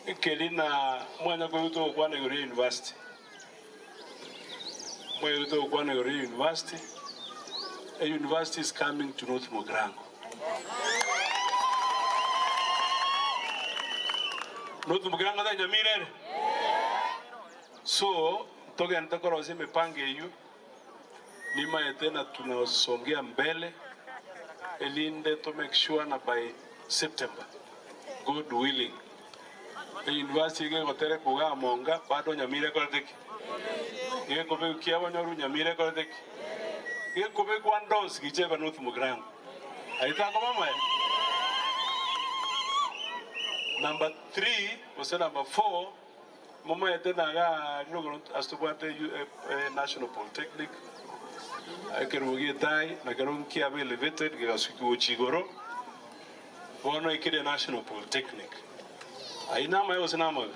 Ekeri na mwanya koigwa togokwana igoro ya university. Mwaigwa togokwana igoro ya university, a university is coming to North Mugirango. North Mugirango tari Nyamira ere? So, togende korosia emipango eywo, nimaete na tunasongea mbele, erinde to make sure na by September, God willing, University iga egoterekwa iga amonga bado Nyamira ekorete ki? Gekobekwa kiabonyoru Nyamira ekorete ki? Gekobekwa ande onsi gicha ebe North Mugirango. Ayio takoba amaye? Number 3 gose number 4 momaete naga rogoro ase tobwate National Polytechnic ekerubo gi'etai nakero nkiaba elevated gegasukigwa gochia igoro. Bono ekere National Polytechnic. Ayio namaye gose namabe?